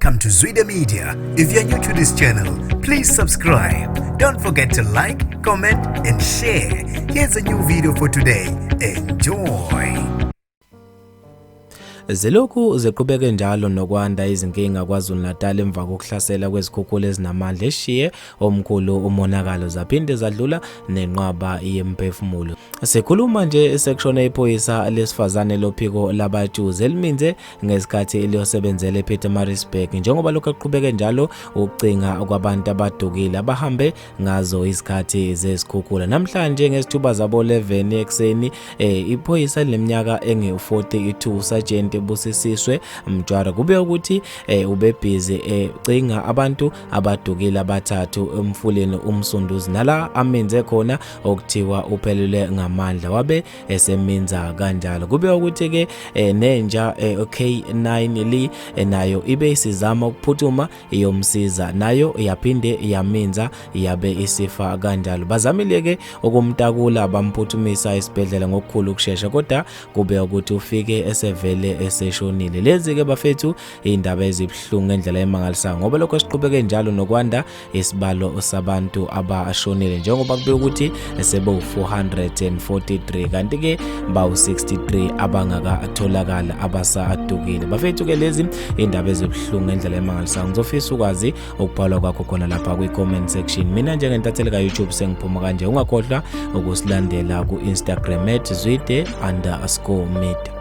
Welcome to Zwida Media. If you're new to this channel, please subscribe. Don't forget to like, comment, and share. Here's a new video for today. Enjoy. Zilokhu ziqhubeke njalo nokwanda izinkinga KwaZulu-Natal emva kokuhlasela kwezikhukhula ezinamandla eshiye omkhulu umonakalo zaphinde zadlula nenqwaba yemphefumulo. Sikhuluma nje sekushone iphoyisa lesifazane lophiko labatshuzi eliminze ngesikhathi liyosebenzela ePietermaritzburg njengoba lokhu kuqhubeke njalo ukucinga kwabantu abadukile abahambe ngazo izikhathi zezikhukhula. Namhlanje ngezithuba zabo 11 ekuseni iphoyisa lineminyaka engu-42 Sergeant Busisiswe Mjwara kube ukuthi ubebhizi ecinga abantu abadukile abathathu emfuleni uMsunduzi nala aminze khona okuthiwa uphelelwe ngamandla wabe eseminza kanjalo. Kube ukuthi ke nenja K9 li nayo ibe isizama ukuphuthuma iyomsiza nayo yaphinde yaminza yabe isifa kanjalo. Bazamile ke ukumtakula bamphuthumisa esibhedlela ngokukhulu ukushesha kodwa kube ukuthi ufike esevele eseshonile. Lezi ke bafethu indaba ezibuhlungu ngendlela emangalisayo ngoba lokho siqhubeke njalo nokwanda isibalo sabantu abashonile njengoba kube ukuthi sebewu-443 kanti ke bawu-63 abangakatholakala abasadukile. Bafethu ke lezi indaba ezibuhlungu ngendlela emangalisayo. Ngizofisa ukwazi ukubhalwa kwakho khona lapha kwi-comment section. Mina njengentatheli ka-YouTube sengiphuma kanje, ungakhohlwa ukusilandela ku-Instagram @zwide_media.